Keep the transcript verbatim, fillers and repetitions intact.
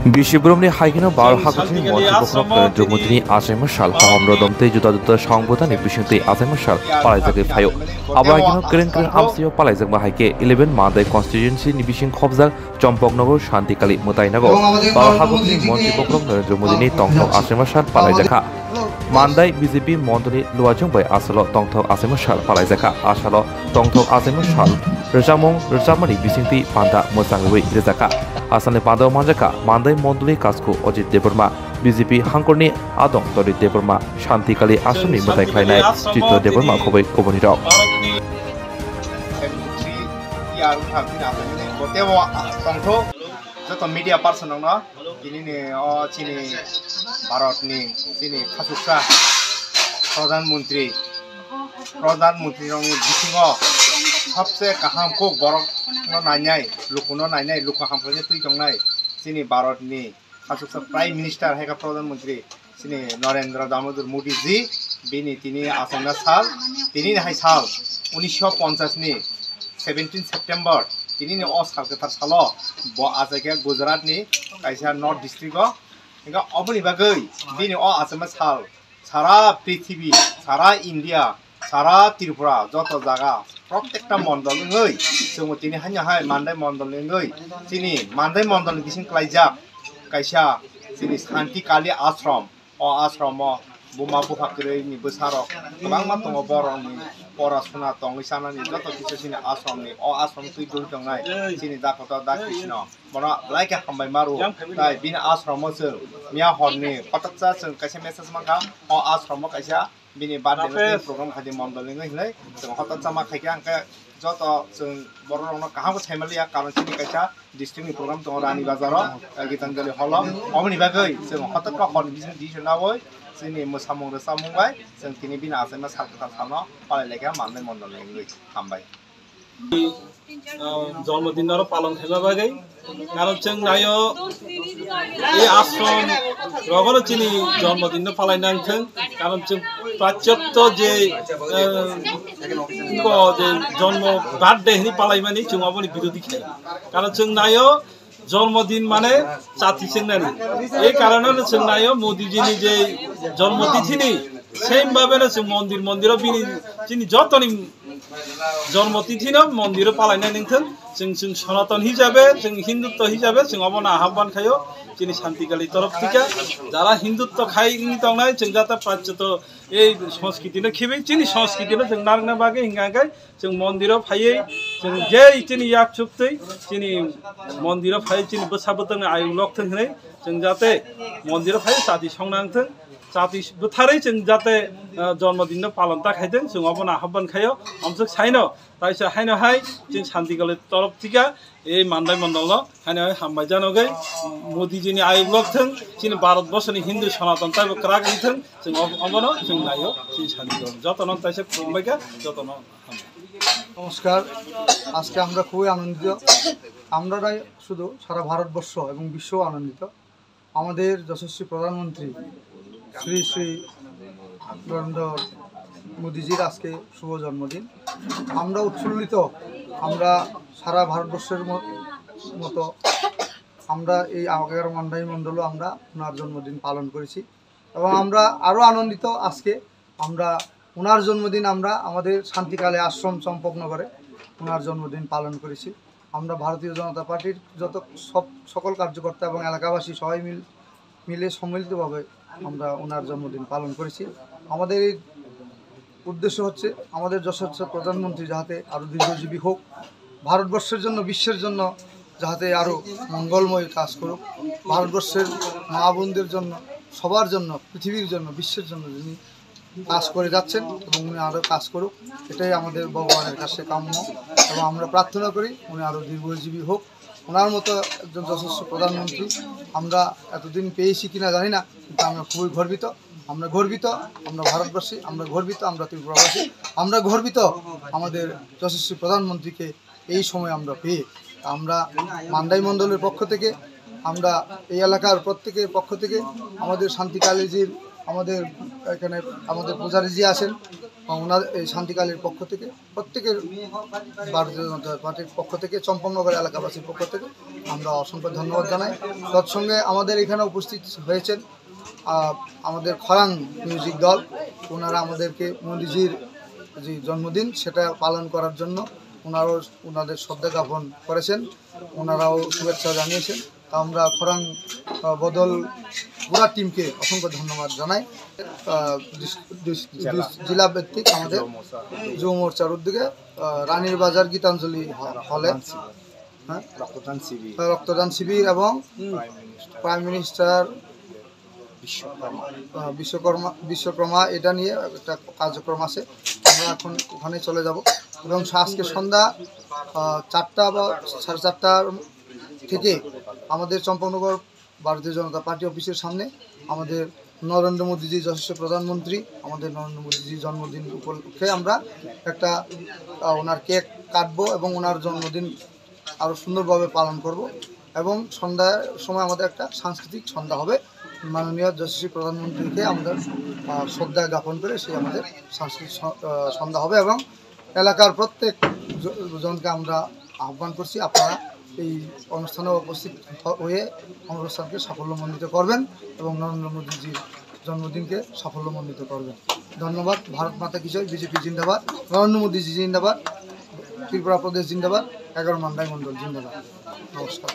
Bisi boromni haikeno Bharat hakuchini montri bokhorok Narendra Modini achaima sal, kaham rodom tei juda juda songbothani bisingtwi achaima sal palaijagwi phaio. Abo haikeno kwrwng kwrwng amsio palaijakma haikhe eleven Mandai constituency ni bising khobjak Chompoknagar Shantikali mwtainago Bharat hakuchini montri bokhorok Narendra Modini tongthok achaima sal palaijakha. Mandai B J P mondoli luajwng bai asalo tongthok achaima sal palaijakha. Asalo tongthok achaima sal rwchapmung rwchapmani bisingtwi panda mwchangwi rwjakha. Asalni panda o manjakha Mandai mondoli kasku Ajit Debbarma, B J P hangkorni adong Todit Debbarma, Shantikali ashramni mwtai khlainai Chitra Debbarma khoboi kubunirok. Joto media person rokno tini ni o chini Bharat ni chini khachuksa Pradhan Mantri, Pradhan Mantri rokni bisingo sabse kaham kok borok no nainai, luku no nainai, luku hamkrai twi tongnai chini Bharat ni khachuksa Prime Minister hai kha Pradhan Mantri chini Narendra Damodar Modi ji, bini tini achaima sal, tini ni hai sal unisho ponchas ni seventeen September, tini ni o sal kwthar salo bo achaikha Gujarat ni kaisa North District o. Hingkhe oboni bagwi bini o achaima sal sara prithibi, sara India, sara Tripura joto jaga protekta mondol wngwi chwng tini haino hai Mandai mondol wngwi chini Mandai mondol ni bising klaijak kaisa chini Shanti Kali Ashram. O ashram o buma bupha kwrwi ni bwsa rok kwbangma tongo, borok ni pora suna tongwi chanani joto kisa chini ashram ni, o ashram twi dul tongnai chini dakoto dak bisino. Bono belai khe hambai ma rwo. Tai bini ashram o chwng miya hor ni kotakcha chwng kaisa message mankha, o ashram o kaisa bini birthday no tei program khaidi mondol ni hinwi chwng hotok chama khaikha, hwnkhe joto chwng borok rokno kaham khe saimaliya, karon chini kaisa district ni program tongo Rani Bazar o, Gitanjali hall o. Oboni bagwi chwng hotok khe hor ni bising decision nawi chini mwsamung rwchapmung bai chwng tini bini achaima sal kwtal sal no palai laikha Mandai mondol ni hinwi. Hambai. Ah, jonmodin oro palon khaima bagwi. Karon chwng naio, ei ashram rogono chini jonmodin no palai nang thung. Karon chwng prachotto je, ah, ko je jonmo birthday hini palai mani chwng oboni birodhi khe. Karon chwng naio, jonmodin mane chati chengnani. Ei karone no chwng naio Modi ji ni je jonmo tithi ni same bhabe no chwng mondir mondir o bini chini jotoni jonmo tithi no mondir o palai nai nang thung. Chwng chwng Sanatan hisabe, chwng Hindutva hisabe chwng obo no ahobban khaio chini Shanti Kali torof thika. Jara Hindutva khai wngwi tongnai chwng jata prachotto ei sanskriti no khibi chini sanskriti no chwng narwkna bagwi hingkha hingkhe chwng mondiro phaiwi, chwng je chini yak chuktwi, chini mondiro phaiwi, chini bwsa bwtwkni ayuk lokthwng hwnwi, chwng jate mondiro phaiwi chati songnang thwng, chati bwtharwi chwng jate, ah, jonmodinno palon ta khaithwng, chwng obono ahobban khaio. Amswk saino, taisa haino hai, chini Shanti Kali torof thika, ei Mandai mondolno haino hai hambai janogwi, Modijini ayuk lokthwng, chini Bharat borsoni Hindu Sanatan taibo kwrak wngthwng, chwng ob-, obono chwng naio, chini Shanti Kali. Jotono taisa khulumbaikha, jotono. নমস্কার। আজকে আমরা খুবই আনন্দিত। আমরা নয়, শুধু সারা ভারতবর্ষ এবং বিশ্ব আনন্দিত। আমাদের যশস্বী প্রধানমন্ত্রী শ্রী শ্রী নরেন্দ্র মোদীজির আজকে শুভ জন্মদিন। আমরা উৎফুল্লিত। আমরা সারা ভারতবর্ষের ম-, মতো আমরা এই আগার মান্ডাই মণ্ডলও আমরা ওনার জন্মদিন পালন করেছি এবং আমরা আরও আনন্দিত আজকে আমরা ওনার জন্মদিন আমরা আমাদের শান্তিকালে আশ্রম চম্পকনগরে ওনার জন্মদিন পালন করেছি। আমরা ভারতীয় জনতা পার্টির যত সব, সকল কার্যকর্তা এবং এলাকাবাসী সবাই মিল-, মিলে সম্মিলিতভাবে আমরা ওনার জন্মদিন পালন করেছি। আমাদের এই উদ্দেশ্য হচ্ছে আমাদের যশস্বী প্রধানমন্ত্রী যাতে আরও দীর্ঘজীবী হোক, ভারতবর্ষের জন্য, বিশ্বের জন্য যাতে আরও মঙ্গলময় কাজ করুক, ভারতবর্ষের মা বোনদের জন্য, সবার জন্য, পৃথিবীর জন্য, বিশ্বের জন্য যিনি কাজ করে যাচ্ছেন এবং উনি আরও কাজ করুক, এটাই আমাদের ভগবানের কাছে কাম্য এবং আমরা প্রার্থনা করি উনি আরও দীর্ঘজীবী হোক। ওনার মতো একজন যশস্বী প্রধানমন্ত্রী আমরা এতদিন পেয়েছি কিনা জানি না, কিন্তু আমরা খুবই গর্বিত। আমরা গর্বিত, আমরা ভারতবাসী, আমরা গর্বিত, আমরা ত্রিপুরাবাসী, আমরা গর্বিত আমাদের যশস্বী প্রধানমন্ত্রীকে এই সময় আমরা পেয়ে। আমরা মান্ডাই মণ্ডলের পক্ষ থেকে, আমরা এই এলাকার প্রত্যেকের পক্ষ থেকে আমাদের শান্তি কালীজির আমাদের এখানে আমাদের পূজারী জি আছেন, ওনার এই শান্তিকালীর পক্ষ থেকে, প্রত্যেকের ভারতীয় জনতা পার্টির পক্ষ থেকে, চম্পকনগর এলাকাবাসীর পক্ষ থেকে আমরা অসংখ্য ধন্যবাদ জানাই। তৎসঙ্গে আমাদের এখানে উপস্থিত হয়েছেন আহ, আমাদের খরাং মিউজিক দল, ওনারা আমাদেরকে মোদিজির যে জন্মদিন সেটা পালন করার জন্য ওনারাও ওনাদের শ্রদ্ধা জ্ঞাপন করেছেন, ওনারাও শুভেচ্ছা জানিয়েছেন। তা আমরা খরাং আহ, বদল পুরা টিমকে অসংখ্য ধন্যবাদ জানাই। আহ, ডিস- ডিস- ডিস- জেলা ভিত্তিক আমাদের যুব মোর্চার উদ্যোগে আহ, রানীর বাজার গীতাঞ্জলি হ- হলে, হ্যাঁ, রক্তদান শিবির। রক্তদান শিবির এবং প্রাইম মিনিস্টার আহ, বিশ্বকর্মা বিশ্বকর্মা এটা নিয়ে একটা কার্যক্রম আছে। আমরা এখন ওখানে চলে যাব এবং আজকে সন্ধ্যা আহ, চারটা বা সাড়ে চারটার থেকে আমাদের চম্পকনগর ভারতীয় জনতা পার্টি অফিসের সামনে আমাদের নরেন্দ্র মোদীজি, যশস্বী প্রধানমন্ত্রী, আমাদের নরেন্দ্র মোদীজির জন্মদিন উপলক্ষে আমরা একটা আহ, ওনার কেক কাটবো এবং ওনার জন্মদিন আরও সুন্দরভাবে পালন করব। এবং সন্ধ্যার সময় আমাদের একটা সাংস্কৃতিক সন্ধ্যা হবে। মাননীয় যশস্বী প্রধানমন্ত্রীকে আমাদের আহ, শ্রদ্ধা জ্ঞাপন করে সেই আমাদের সাংস্কৃতিক স- আহ, সন্ধ্যা হবে এবং এলাকার প্রত্যেক জ- জনকে আমরা আহ্বান করছি, আপনারা এই অনুষ্ঠানে উপস্থিত হ- হয়ে অনুষ্ঠানকে সাফল্যমণ্ডিত করবেন এবং নরেন্দ্র মোদীজির জন্মদিনকে সাফল্যমণ্ডিত করবেন। ধন্যবাদ। ভারত মাতা কি জয়, বিজেপি জিন্দাবাদ, নরেন্দ্র মোদীজি জিন্দাবাদ, ত্রিপুরা প্রদেশ জিন্দাবাদ, এগারো মান্ডাই মণ্ডল জিন্দাবাদ। নমস্কার।